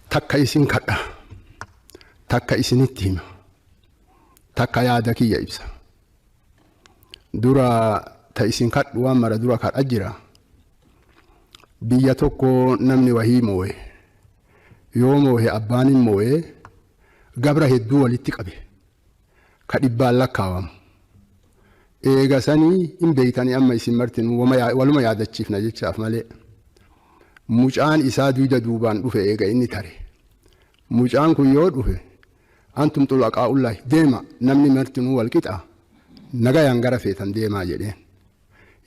Takka isin kadha, takka isinitti hima, takka yaada kiyya ibsa. Dura ta isin kadhu waan mara dura kadha jira. Biyya tokko namni wahii moo'e. Yoo moo'e abbaan hin moo'e gabra hedduu walitti qabe. Ka dhibbaan lakkaawamu. Eega sanii hin beeytanii amma isin martinuu waluma yaadachiifna jechaaf malee. Mucaan isaa duyda duubaan dhufe eega inni tare. Mucaan kun yoo dhufe antum xulaqaa'ullaahi deema namni martinuu wal qixa nagayaan gara feetan deemaa jedheen.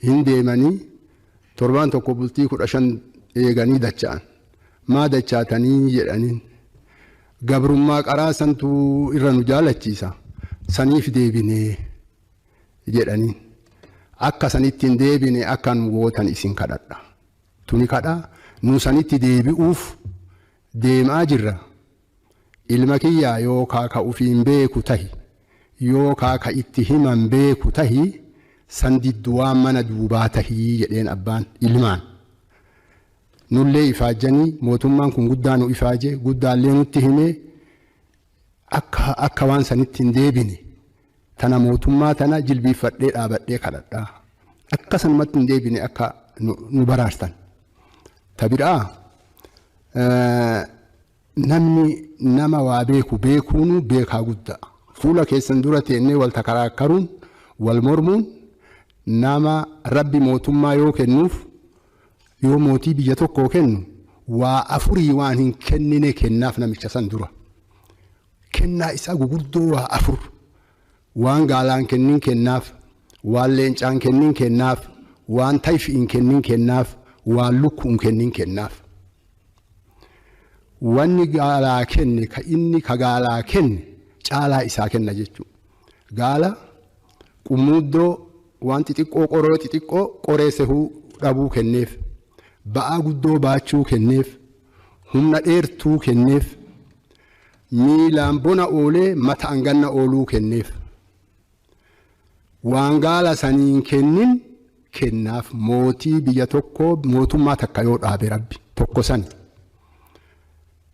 Hin deemanii torbaan tokko bultii 15 eeganii dacha'an. Maa dachaatanii jedhaniin. Gabrummaa qaraa santu irra nu jaalachiisa. Saniif deebinee jedhaniin. Akka sanitti hin deebine akka nu gootan isin kadhadha. Tuni kadhaa nu sanitti deebi'uuf deemaa jirra. Ilma kiyyaa yookaa ka ufiin beeku tahi yookaa ka itti himan beeku tahi san diddu waan mana duubaa tahii jedheen abbaan ilmaan. Nullee ifaajjanii mootummaan kun guddaa nu ifaaje guddaallee nutti himee akka waan sanitti hin deebine tana mootummaa tana jilbiiffadhee dhaabadhee kadhadhaa. Akka sanumatti hin deebine akka nu baraartan. Ta biraa namni nama waa beeku beekuunu beekaa guddaa. Fuula keessan dura teennee wal takaraakkaruun wal mormuun nama rabbi mootummaa yoo kennuuf yoo mootii biyya tokkoo kennu waa afurii waan hin kennine kennaaf namicha san dura. Kennaa isaa guguddoo waa afur. Waan gaalaan kennin kennaaf, waan leencaan kennin kennaaf, waan tayfiin kennin kennaaf, waan lukkuun kennin kennaaf. Wanni gaalaa kenne ka inni ka gaalaa kenne caalaa isaa kenna jechuudha. Gaala qummuuddoo waan xixiqqoo qoroo xixiqqoo qoree sehuu dhabuu kenneef, ba'aa guddoo baachuu kenneef, humna dheertuu kenneef, miilaan bona oolee mata anganna ooluu kenneef. Waan gaala saniin kennin kennaaf mootii biyya tokkoo mootummaa takka yoo dhaabe rabbi tokko sani.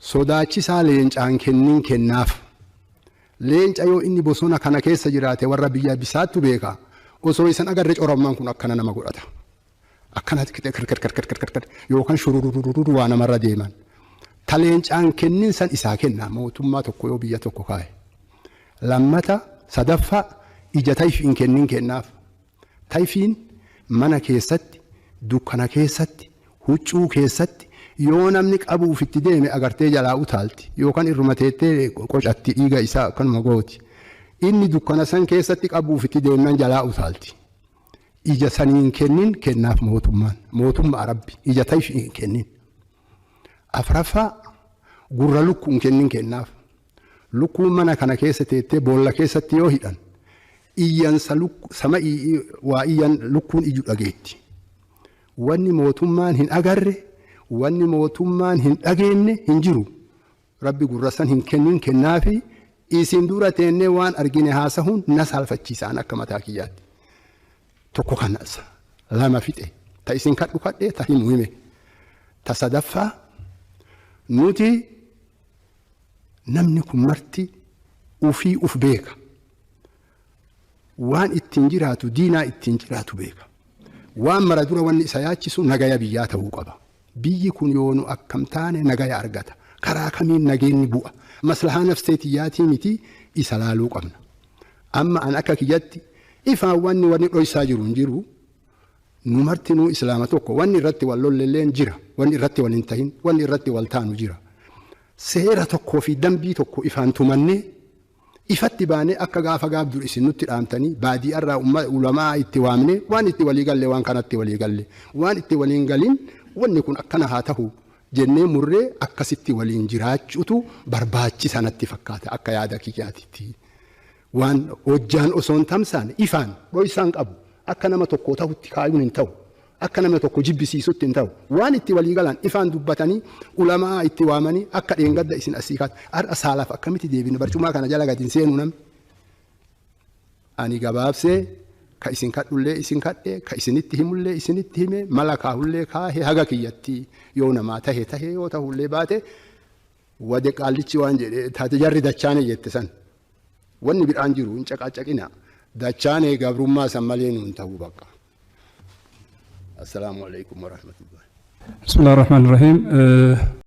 Sodaachisaa leencaan kennin kennaaf. Leenca yoo inni bosona kana keessa jiraate warra biyya bisaattu beeka. Osoo isan agarre corammaan kun akkana nama godhata. Akkanatti kirkirkirkirkirkir yookaan shurururururu waa namarra deeman. Ta leencaan kennin san isaa kenna mootummaa tokko yoo biyya tokko kaa'e. Lammata sadaffaa ija tayfiin kennin kennaaf. Tayfiin mana keessatti, dukkana keessatti, huccuu keessatti yoo namni qabuuf itti deeme agartee jalaa utaalti yookaan irruma teettee qocatti dhiiga isaa akkanuma gooti. Inni dukkana san keessatti qabuuf itti deemnan jalaa utaalti. Ija saniin kennin kennaaf mootummaan. Mootummaa rabbi ija tayfiin kennin. Afraffaa gurra lukkuun kennin kennaaf. Lukkuun mana kana keessa teettee boolla keessatti yoo hidhan iyyansa sama waa iyyan lukkuun iyyu dhageetti. Wanni mootummaan hin agarre, wanni mootummaan hin dhageenye hin jiru. Rabbi gurra san hin kennin kennaafi isin dura teennee waan argine haasahuun na saalfachiisaan akka mataa kiyyaatti. Tokko kanas lama fixe ta isin kadhu kadhee ta himu hime. Ta sadaffaa nuti namni kun marti ufii uf beeka. Waan ittiin jiraatu diinaa ittiin jiraatu beeka. Waan mara dura wanni isa yaachisu nagaya biyyaa ta'uu qaba. Biyyi kun yoo nu akkam taane nagaya argata. Karaa kamiin nageenyi bu'a. Maslahaa nafsee tiyyaatii miti isa laaluu qabna. Amma an akka kiyyatti ifaan wanni dhoysaa jiru hin jiru. Nu martinuu islaama tokko wanni irratti wal lollelleen jira. Wanni irratti wal hin tahin, wanni irratti wal taanu jira. Seera tokkoo fi dambii tokko ifaan tumannee ifatti baanee akka gaafa gaaf dur isin nutti dhaamtanii baadiyyaarraa ulamaa itti waamnee waan itti walii galle waan kanatti walii galle waan itti waliin galin wanni kun akkana haa ta'u jennee murree akkasitti waliin jiraachuutu barbaachisa natti fakkaata akka yaada kiyyaatitti. Waan hojjaan osoo hin tamsaane ifaan dhoysaan qabu akka nama tokko ta'utti kaayuun hin ta'u. Akka nama tokko jibbisiisutti hin ta'u. Waan itti walii galan ifaan dubbatanii ulamaa itti waamanii akka dheengadda isin asii kaatu. Har'a saalaaf akkamitti deebina barcumaa kana jala gadi hin seenu namni. Ani gabaabsee ka isin kadhullee isin kadhe ka isinitti himullee isinitti hime mala kaahullee kaahe haga kiyyatti yoo namaa tahe tahe yoo tahullee baate Wade qaallichi waan jedhe taate jarri dachaane jette san. Wanni biraan jiru hin caqacaqina. Dachaane gabrummaa san malee nuun ta'uu bakka. Assalaamu alaikum warahmatullahi. بسم الله الرحمن الرحيم.